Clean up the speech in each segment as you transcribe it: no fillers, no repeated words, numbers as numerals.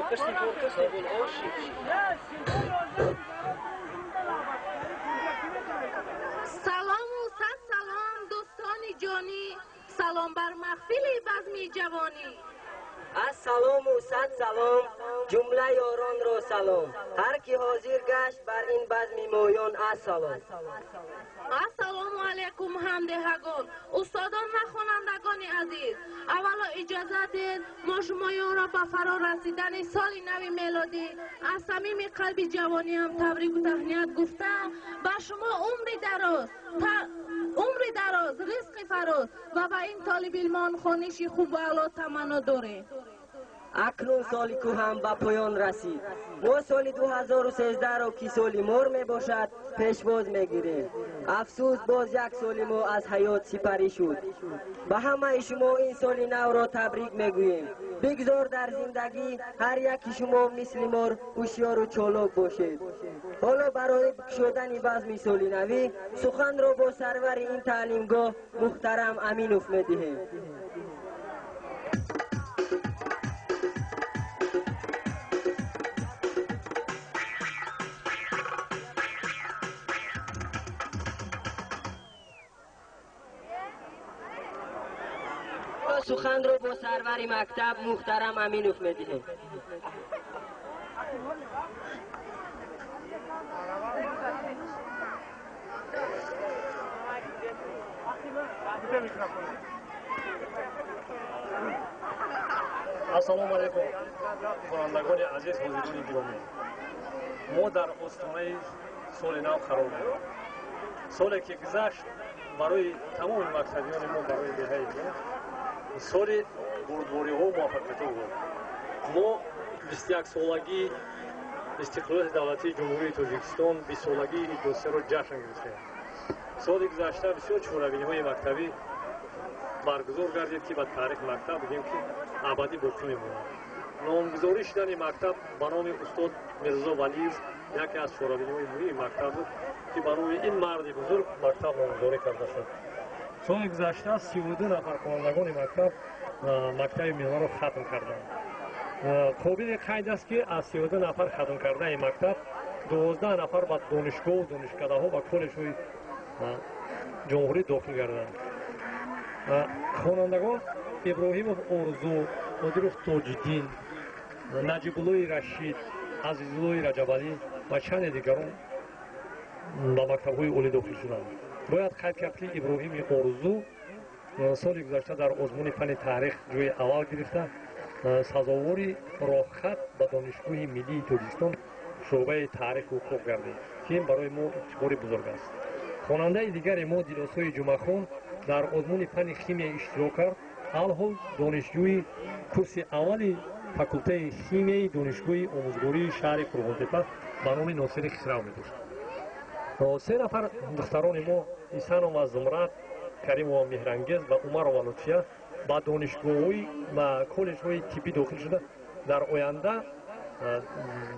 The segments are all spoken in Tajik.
Салому сад салом, дӯстони ҷонӣ, салом бар маҳфили базми ҷавонӣ. Ассалому сад салом, ҷумла ёронро салом, ҳар ки ҳозир гашт бар ин базми моён, ассалом. Ассалому алайкум, ҳамдеҳагон, устодон ва хонандагони азиз. Аввало иҷозат диҳед мо шумоёнро ба фаро расидани соли нави мелодӣ аз самими қалби ҷавониам табрику таҳният гуфта, ба шумо умри дароз, ризқи фароз ва ба ин толибилмон хониши хубу аъло таманно дорем. Акнун соли кӯҳан ба поён расид. Мо соли 2013-ро, ки соли мор мебошад, пешвоз мегирем. Афсӯс, боз як соли мо аз ҳаёт сипарӣ шуд. Ба ҳамаи шумо ин соли навро табрик мегӯем. Бигзор дар зиндагӣ ҳар яки шумо мисли мор ҳушёру чолок бошед. Ҳоло барои кушодани базми соли навӣ суханро бо сарвари ин таълимгоҳ муҳтарам Аминов медиҳем. Суханро бо сарвари мактаб муҳтарам Аминов медиҳем. Ассалому алайкум, хонандагони азиз, ҳозирони гиромӣ. Мо дар остонаи соли нав қарор дорем. Соле ки гузашт, барои тамоми мактабиёни мо, барои деҳаи мо соли бурдбориҳо, муваффақиятҳо буд. Мо 21-солагии истиқлолияти давлатии Ҷумҳурии Тоҷикистон, 20-солагии Иттиҳодсияро ҷашн гирифтем. Соли гузашта бисёр чорабиниҳои мактабӣ баргузор гардид, ки ба таърихи мактаб бигем, ки абадӣ боқӣ мемонад. Номгузорӣ шудани мактаб ба номи устод Мирзо Валиев яке аз чорабиниҳои муҳими мактаб буд, ки ба номи ин марди бузург мактаб номгузорӣ карда шуд. Соли гузашта 32 нафар хонандагони мактаб мактаби миёнаро хатм карданд. Қобили қайд аст, ки аз 32 нафар хатмкардаи мактаб 12 нафар ба донишгоҳу донишкадаҳо ва коллеҷҳои ҷумҳурӣ дохил гарданд. Хонандагон Иброҳимов Орзу, Қодиров Тоҷиддин, Наҷибуллои Рашид, Азизуллои Раҷабалӣ ва чанде дигарон ба мактабҳои олӣ дохил шуданд. Бояд қайд кард, ки Иброҳими Орзу соли гузашта дар озмуни фанни таърих ҷои аввал гирифта, сазовори роҳхат ба Донишгоҳи миллии Тоҷикистон, шӯъбаи таъриху ҳуқуқ гардид, ки ин барои мо ифтихори бузург аст. Хонандаи дигари мо Дилосои Ҷумъахон дар озмуни фанни химия иштирок кард. Алҳол донишҷӯи курси аввали факултаи химияи Донишгоҳи омӯзгории шаҳри Қурғонтепа ба номи Носири Хисрав мебошад. Се нафар духтарони мо, Исанова Зумрад, Каримова Меҳрангез ва Умарова Лутфия, ба донишгоҳҳои ба коллеҷҳои тиббӣ дохил шуда, дар оянда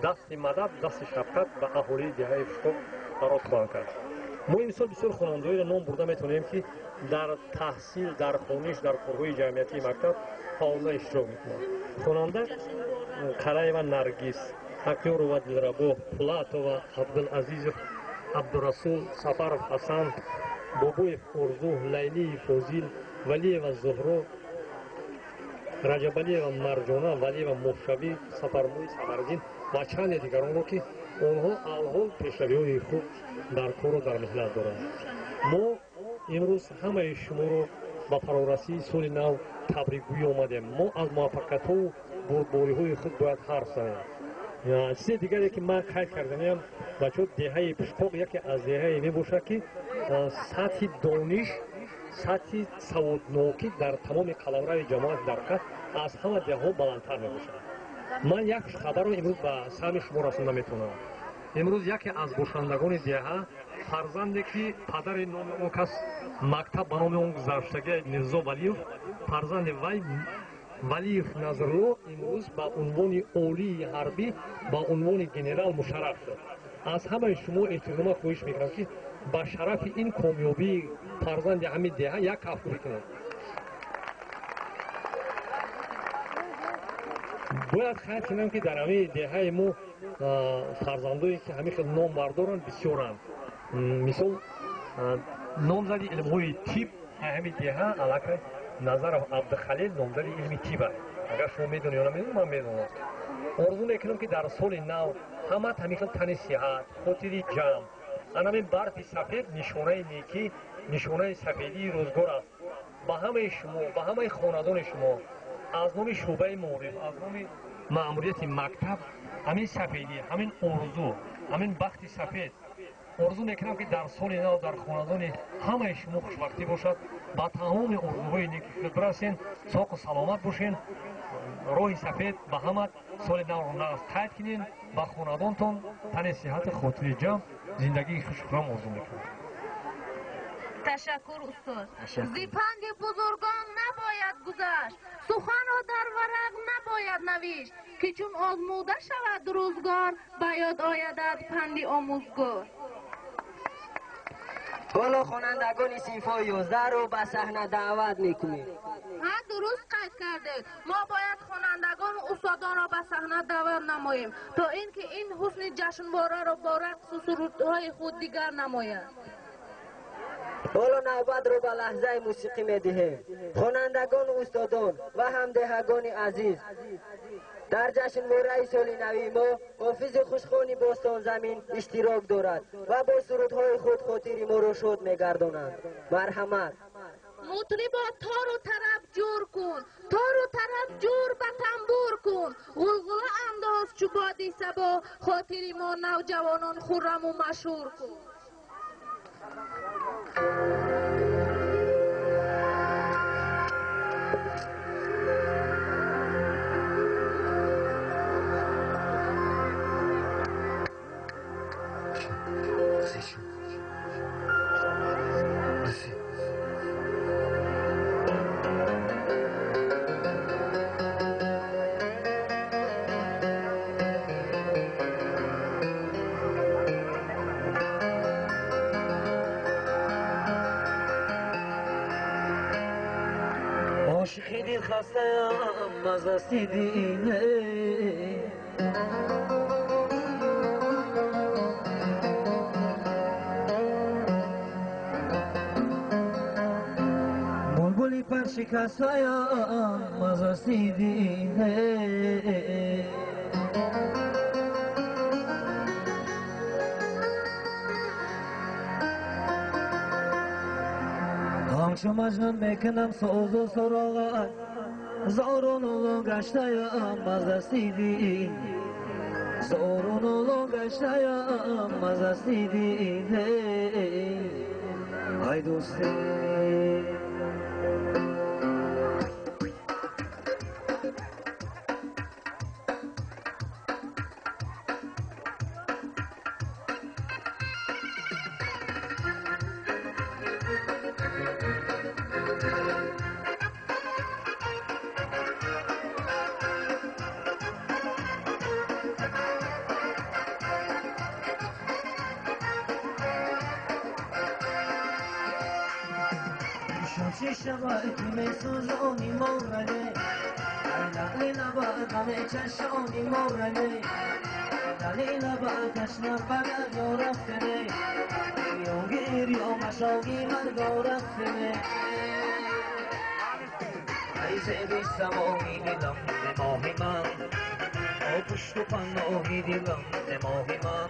дасти мадад, дасти шафқат ба аҳолии деҳаи Пишқоқ дароз хоҳанд кард. Мо имсол бисёр хонандаҳоеро ном бурда метавонем, ки дар таҳсил, дар хониш, дар корҳои ҷамъиятии мактаб фаъолона иштирок мекунанд. Хонанда Қараева Наргиз, Ҳақёрова Дилрабо, Пулатова, Абдулазизов Абдурасул, Сафаров Ҳасан, Бобоев Орзу, Лайлиев Фозил, Валиева Зуҳро, Раҷабалиева Марҷона, Валиева Мошавӣ, Сафармои Самардин ва чанде дигаронро, ки онҳо алҳол пешравиҳои хуб дар кору дар меҳнат доранд. Мо имрӯз ҳамаи шуморо ба фарорасии соли нав табрикгӯӣ омадем. Мо аз муваффақиятҳову бурдбориҳои худ бояд ҳарф занем. Чизе дигаре, ки ман қайд карданиам, бачаҳо, деҳаи Пишқоқ яке аз деҳае мебошад, ки сатҳи дониш, сатҳи саводнокӣ дар тамоми қаламрави ҷамоати Дарқат аз ҳама деҳаҳо баландтар мебошад. Ман як хабарро имрӯз ба саҳми шумо расонда метавонам. Имрӯз яке аз бошандагони деҳа, фарзанде ки падари номи он кас мактаб ба номи он гузаштагӣ, Мирзо Валиев, фарзанди вай Валиев Назрулло имрӯз ба унвони олии ҳарбӣ, ба унвони генерал мушарраф шуд. Аз ҳамаи шумо эҳтирома хоҳиш мекунам, ки ба шарафи ин комёбии фарзанди ҳамин деҳа як кафкӯбӣ кунед. Бояд қайд кунам, ки дар ҳамаи деҳаи мо фарзандое, ки ҳамин хел ном бардоранд, бисёранд. Мисол, номзади илмҳои тиб ҳамин деҳа аллакай Назаров Абдухалил номзади илми тиб аст. Агар шумо медонед ё намедонед, ман медонам. Орзу мекунам, ки дар соли нав ҳамат ҳамин хел тани сиҳат, хотири ҷамъ. Анамин барфи сафед нишонаи некӣ, нишонаи сафедии рӯзгор аст. Ба ҳамаи шумо, ба ҳамаи хонадони шумо аз номи шӯъбаи маориф, аз номи маъмурияти мактаб ҳамин сафедӣ, ҳамин орзу, ҳамин бахти сафед орзу мекунам, ки дар соли нав дар хонадони ҳамаи шумо хушбахтӣ бошад, ба тамоми орзуҳои неки худ бирасен, соқу саломат бошен. Роҳи сафед ба ҳама. Соли навро нағз қайд кунен. Ба хонадонтон тани сиҳати, хотири ҷамъ, зиндагии хушхурам орзу мекунам. Ташаккур, устод. Зи панди бузургон набояд гузашт, суханро дар варақ набояд навишт, ки чун озмуда шавад рӯзгор, ба ёд оядат панди омӯзгор. Ҳоло хонандагони синфҳои 11-ро ба саҳна даъват мекунем. Ҳа, дуруст қайд кардед. Мо бояд хонандагону устодонро ба саҳна даъват намоем, то ин ки ин ҳусни ҷашнвораро бо рақсу сурудҳои худ дигар намояд. Ҳоло навбатро ба лаҳзаи мусиқӣ медиҳем. Хонандагону устодон ва ҳамдеҳагони азиз, дар ҷашнвораи соли нави мо ҳофизи хушхони Бостонзамин иштирок дорад ва бо сурудҳои худ хотири моро шод мегардонанд. Марҳамат. Мутрибо, тору тараб ҷур кун, тору тараб ҷур ба тамбур кун, ғулғула андоз чу боди сабо, хотири мо навҷавонон хурраму машҳур кун. Ошиқи дилхастаям аз дасти дине, булбули паршикастаям аз дасти дине. Ҳамчу Маҷнун мекунам созу суроғат, зору нулу гаштаям аз дасти дин, зору нулу гаштаям аз дасти дин. Ай дӯсте. Чӣ шавад, ки месӯзони моране, лағли лаба ғаме чашони моране, лали лаба ташна ба дарё рафтане, гирё гирё машоги марго рафтане. Ай зеби самои дилам, моҳи ман, о пушту паноҳи дилам, моҳи ман,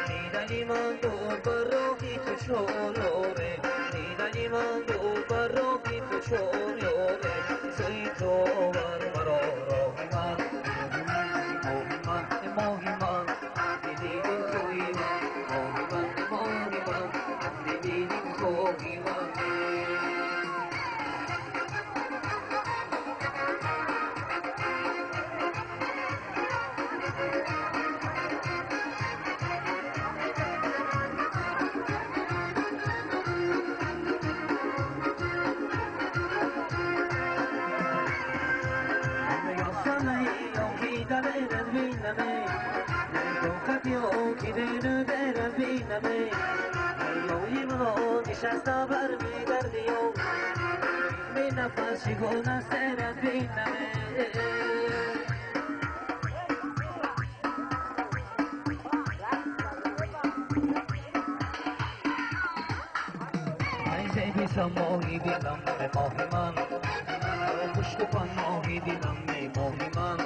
дидани ман дур бар роҳи ту чороре, дидани ман дур бар роҳи ту чороре, сӯи ту овар маро роҳи ман, моҳи ман, моҳи ман, дидидим туи ман, моҳи ман, моҳи ман, дидидим туи ман. نشستا بر میگردی و می نفس چگونه سرت بینمه. سماهی دلم ماه من پشت و پناهی دلم ماه من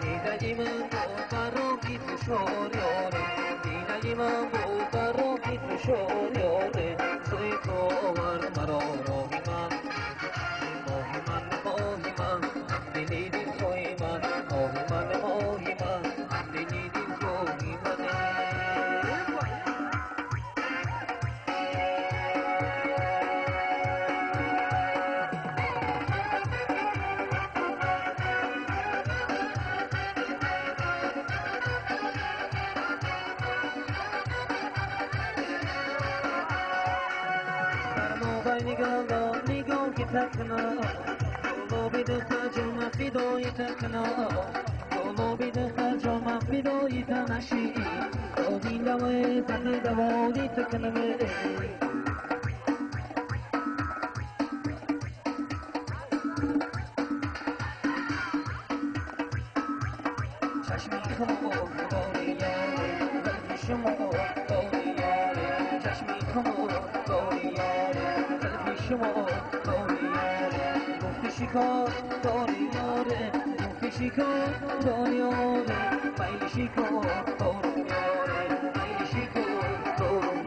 دیدنی من با راهی فشار یاره دیدنی من با راهی فشار یاره سوی تو آورد مرا راهی من ماه من ماه من دلی دل من ماه من ماه من دلی دل من. تکنا گلو بده خجام فدای تکنا گلو بده خجام فدای تنشی دادین دوای زخ دوادی تکنمه چشمی خمار داری یاره زلف شما داری یاره چشمی خمار داری یاره زلف شما شکار داری یاره گفت شکار داری یاره میل شکار دارم یاره میل شکار دارم.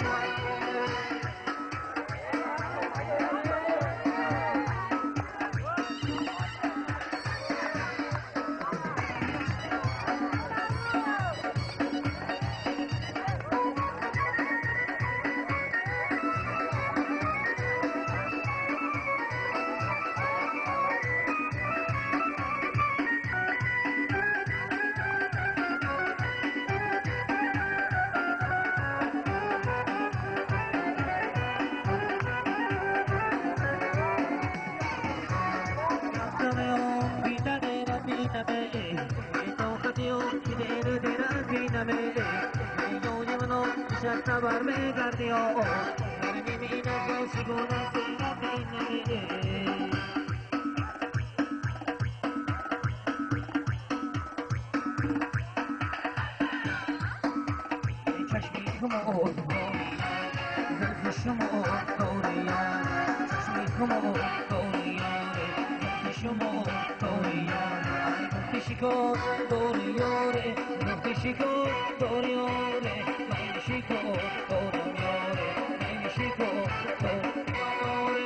خبر می‌گردی آ نمی‌بینم با چگونه سیرت نمی‌ده چشمی خمار زلف شما داری یار چشمی خمار داری یار زلف شما داری یار گفت شکار داری یاره گفت شکار داری یاره شکار دارم یاره من شکار دارم یاره.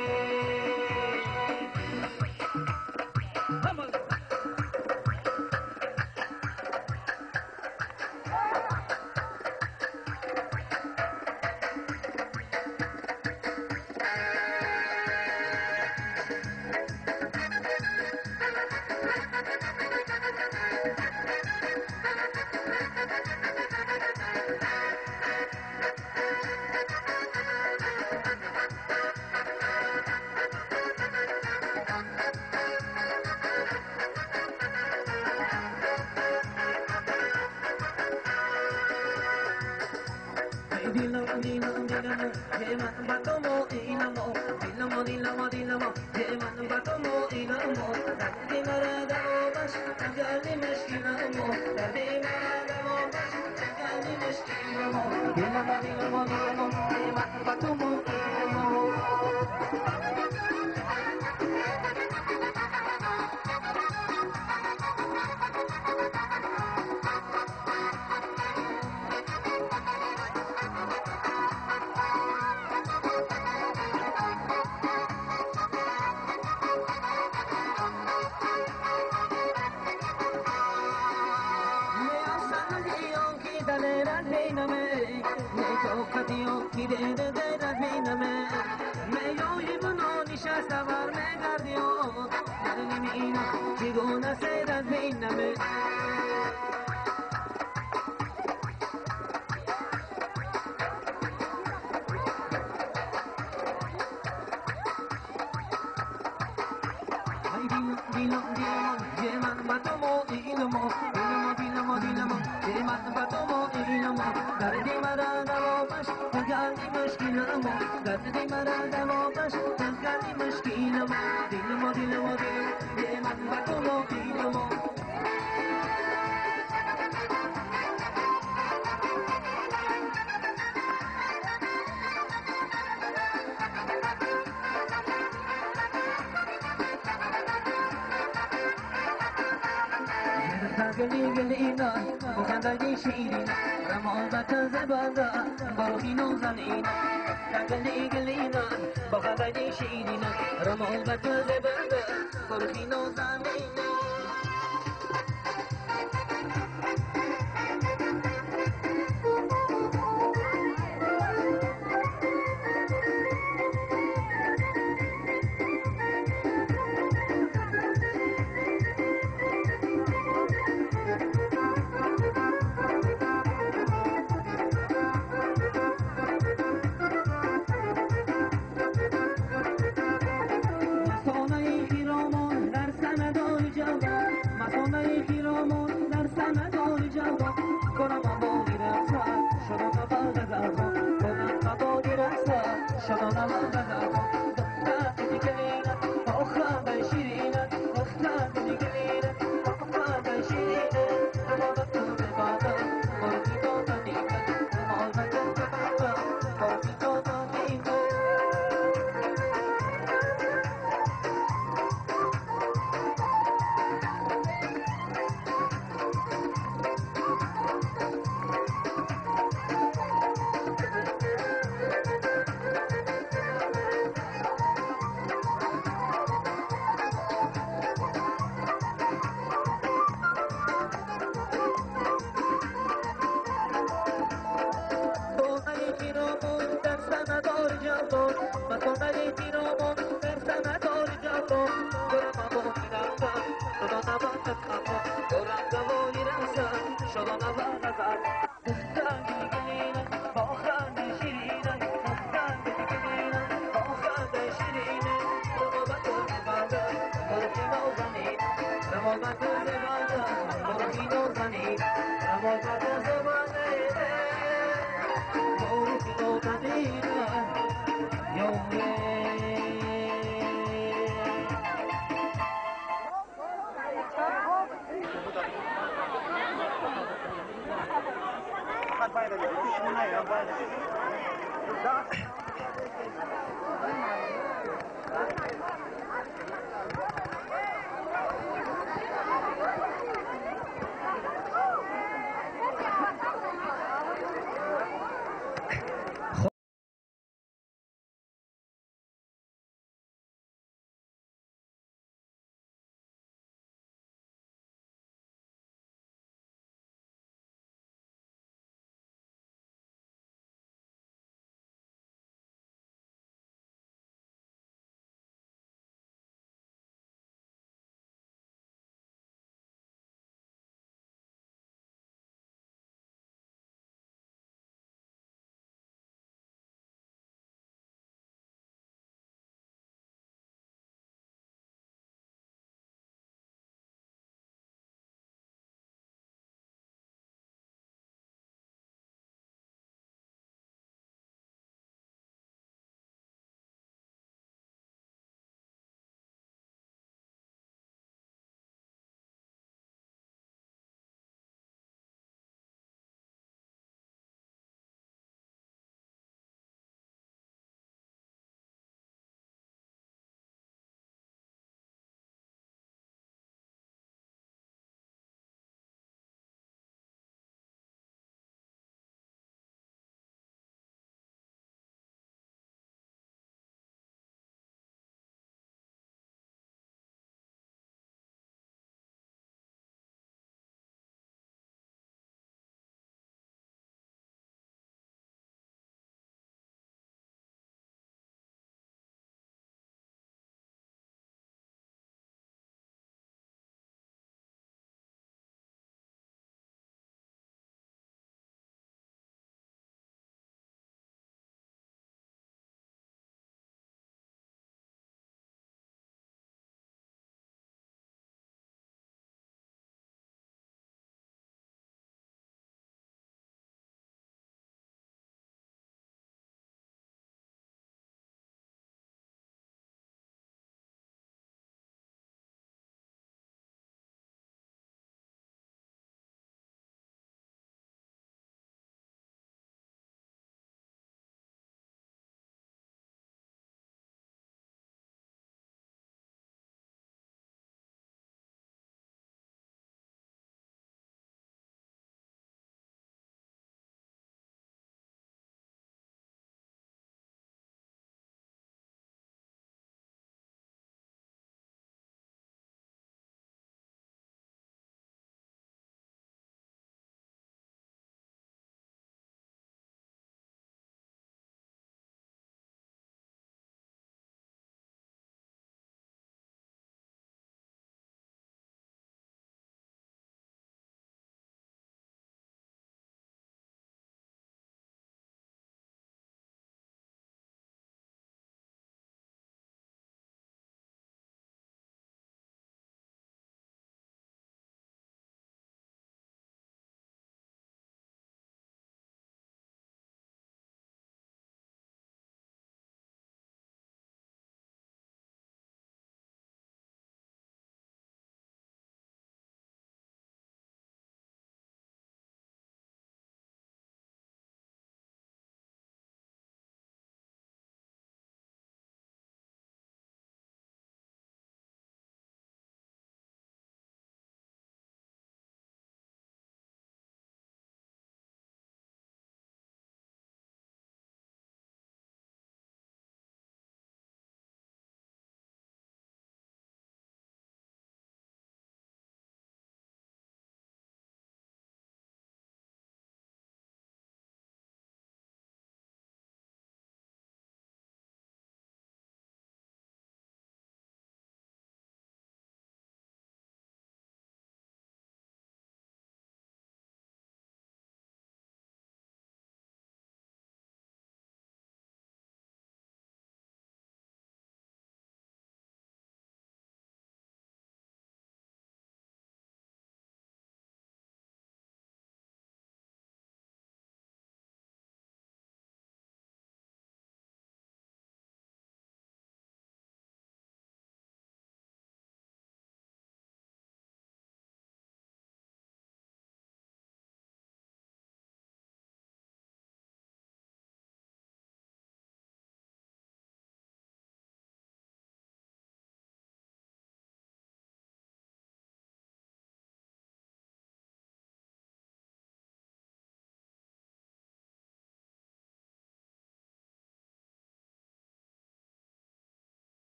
دختر گلی گلینا با خندای شیرینا رمال زبادا با روحی نازنینا دختر گلی گلینا با خندای شیرینا رمال زبادا با روحی نازنینا.